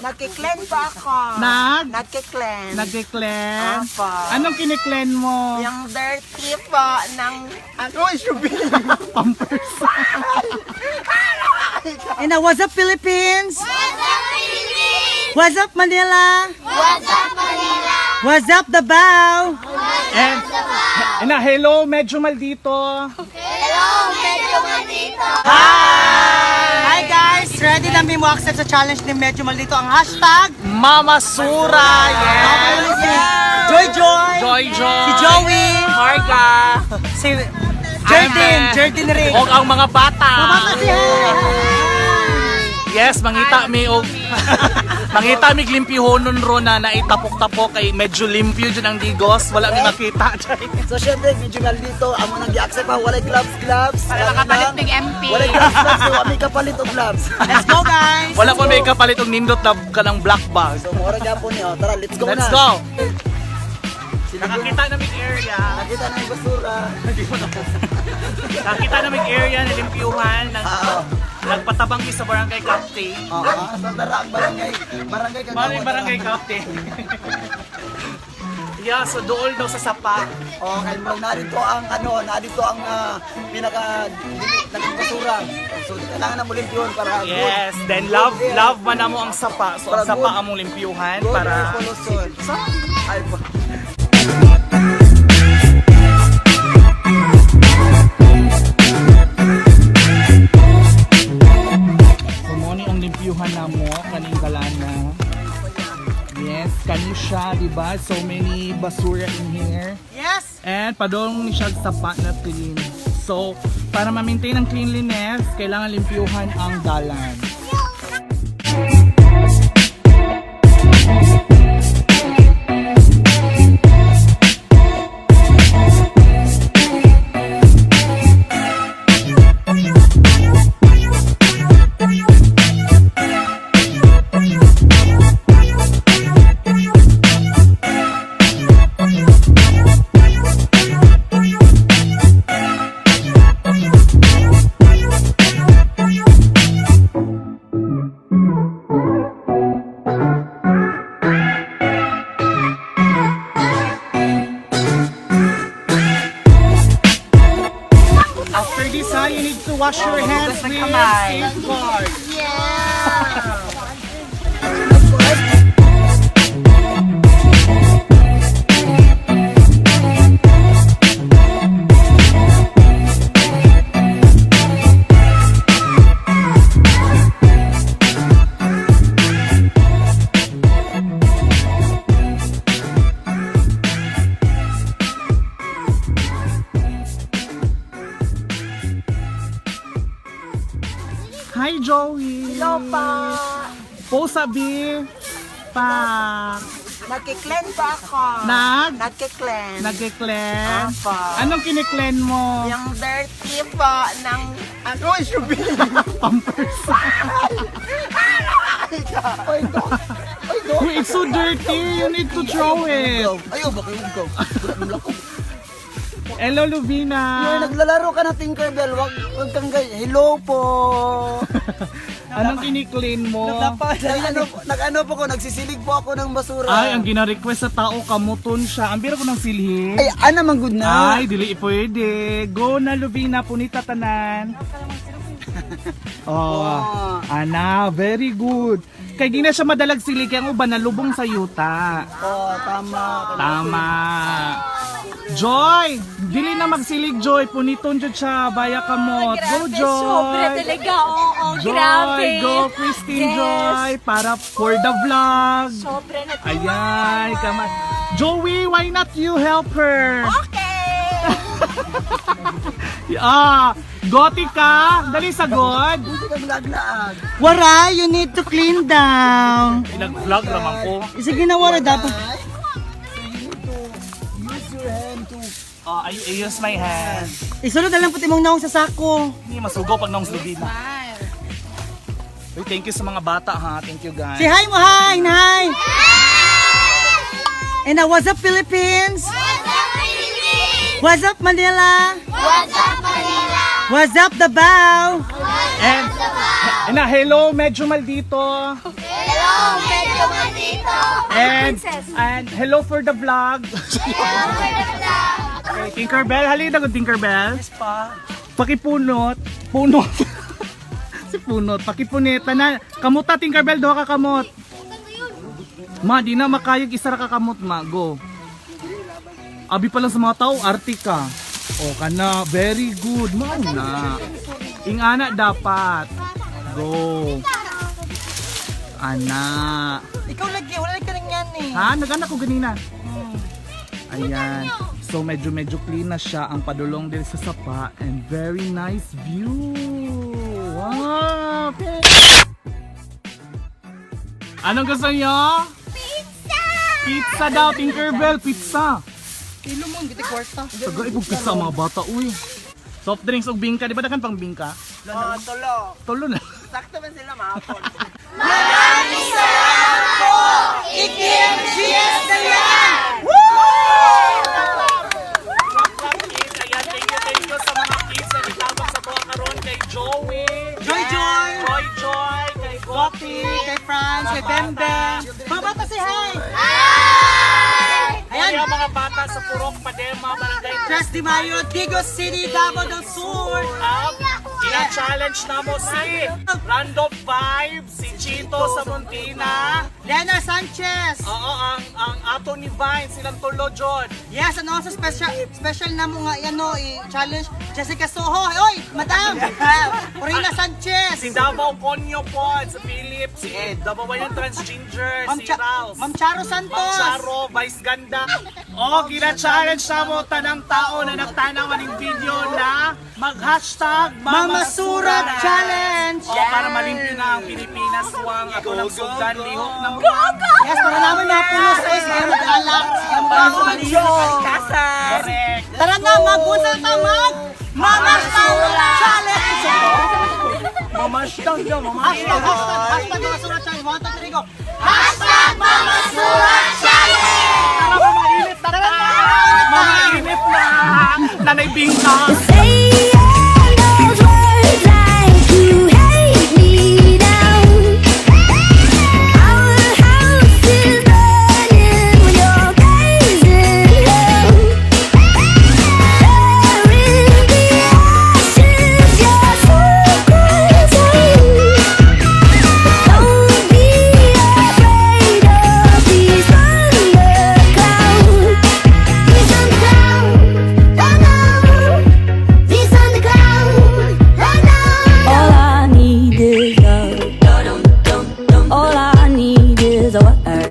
Nagki-clean pa ako. Nag? Nagki-clean. Nagki-clean? Opo. Anong kini-clean mo? Yung dirty po ng... Ano? Pampers. And what's up, Philippines? What's up, Philippines? What's up, Manila? What's up, Manila? What's up, Davao? And hello, medyo maldito. Hello, medyo maldito. Hi guys! Ready na mi mo accept sa challenge ni Medyo Maldito ang hashtag Mama Sura! Yes! Si Joy Joy! Joy Joy! Si Joey! Marga! Si Jerdin! Jerdin Ray! Og ang mga bata! Mama si hi! Yes, mangita mi og mangita mi limpyohonon ro na naitapok-tapok kay medyo limpyo jud ang digos, wala mi makita. So syempre, medyo maldito, amo nang gi-accept ha, walay gloves gloves. Para makapalit ng MP. Walay gloves gloves, so kami kapalit og gloves. Let's go, guys! Wala pa may kapalit og nindot na kanang black bag. So mura gyapon niyo. Tara, let's go Let's na. go. Nakakita na mig area. Nakita na yung basura. Nakita na mig area na limpyuhan ng nagpatabang mi sa barangay captain. Oo, so tara ang barangay. Barangay kagawa. Mano yung barangay captain? Yeah, so dool daw sa sapa. Oh, kay murag narito ang ano, narito ang pinaka naging basura. So kailangan na mo limpyuhan para good. Yes, then love Good air. love man na mo ang sapa. So ang Para sapa good. among limpyuhan Good para air pollution. Ay, So mo ni ang limpyuhan namo kaning galana. Yes, kani siya, di ba? So many basura in here. Yes! And padong ni siya sapa na clean. So, para ma-maintain ang cleanliness, kailangan limpyuhan ang dalan. After this, ha, you need to wash your hands with safeguard. Yeah. Hi, Joey! Hello pa. Po sabi. Pa. Nagki-clean pa ako. Nag? Nagki-clean. Nagki-clean? Opo. Anong kini-clean mo? Yung dirty po ng... Ano? Pampers. Oy, dog. Oy, dog. Uy, it's so dirty. You need to throw it. Ayaw, baka yung go. Hello, Luvina. Ngayon, naglalaro ka na Tinkerbell, wag kang ganyan. Hello po. Anong kini-clean mo? Nag-ano po ko, nagsisilig po ako ng basura. Ay, ang gina-request sa tao, kamuton siya. Ang bira ko ng silhi. Ay, ana man good na. Ay, dili pwede. Go na, Luvina. Punita tanan. Oh, ana, very good. Kay di na siya madalag sili kay ang uban nalubong sa yuta. Oh, tama. Tama. Joy, dili na magsilig Joy, puniton jud siya, baya kamot. Go Grabe, Joy. sobra talaga. Oo, Joy, grabe. go Christine Yes. Joy para for the vlog. Sobra na Ayan, kama. Joey, why not you help her? Okay! Ah, Gotika, dali sagod. Hindi ka laglaag. Waray, you need to clean down. Nag-vlog naman ko. Sige na, waray, dapat. Ay, so you need to use your hand to Ah, I use my hand. Isunod na lang puti mong naong sa sako. Hindi masugaw pag naong Lubina. Uy, thank you sa mga bata ha. Thank you guys. Say hi mo, hi, hi! And what's up, Philippines? What's up, Philippines? What's up, Manila? What's up, Manila? What's up, Davao? And hello, medyo maldito. Hello, And hello for the vlog. Okay, Tinkerbell, halina ko, Tinkerbell. Yes pa. Pakipunot, punot. Si punot, pakipunit na. Kamuta, Tinkerbell, duha ka kamot. Ma, di na makayag isa ra ka kamot, ma. Go. Abi pa lang sa mga tao, arte ka. O kana, very good. Mao na. Ingana dapat. Go. Ana. Ikaw lagi, wala ka rin yan eh. Ha? Nag-anak ko ganina. Ayan. So medyo medyo clean na siya ang padulong din sa sapa and very nice view. Wow! Okay. Anong gusto niyo? Pizza! Pizza daw, Tinkerbell, pizza. Kilo mo, hindi kwarta. Taga ibog pizza ang mga bata, uy. Soft drinks ug bingka, di ba dagan pang bingka? Oh, tulo. Tulo na. Sakto man sila mahapon. Ikim GS na yan! Kids, ayan, thank you sa mga kids na nitawag sa tuwa karon kay Joey. Joy Joy! Joy Joy, kay Gopi, Gopi. kay Franz, kay Bembe. Mga bata, say hi! Ayan. Ayan, Mga bata sa Purok Padema, Barangay Tres de Mayo, Digos City, Davao del Sur. Up. Ina-challenge na mo si Random Vibe, si Chito sa Montina. Lena Sanchez. Oo, ang ato ni Vine, silang tulo, John. Yes, and also special special na mo nga ano, i-challenge Jessica Soho. Oy, madam! Corina Sanchez. Si Davao Conyo po, si Philip, si Davao yung Transginger, Ma'am, si Cha- Ralph. Ma'am Charo Santos. Ma'am Charo, Vice Ganda. O, gina-challenge na mo tanang tao na nagtanaw aning video na mag-hashtag Mama Surat Challenge. O, para malimpyo na ang Pilipinas, wang ako ng sugdan, lihok na mo. Yes, para naman mga pulos ay sige mag-alak, sige mag-alak. Correct. Tara na, mag-unsa na mag Mama Surat Challenge! Mamashtang daw, Hashtag, hashtag, hashtag Mama Surat Challenge. One, two, three, go. Hashtag Mama Surat Challenge! Tara, mamainit na ta! Mamainit na! Nanay Bingka! Saying those words like you hate me now. Our house is burning when you're raising hell. Burying the ashes, your soul cries out. Don't be afraid of these thunderclouds. These thunderclouds, oh no. These thunderclouds, oh no. All I need is love. All I need is a what?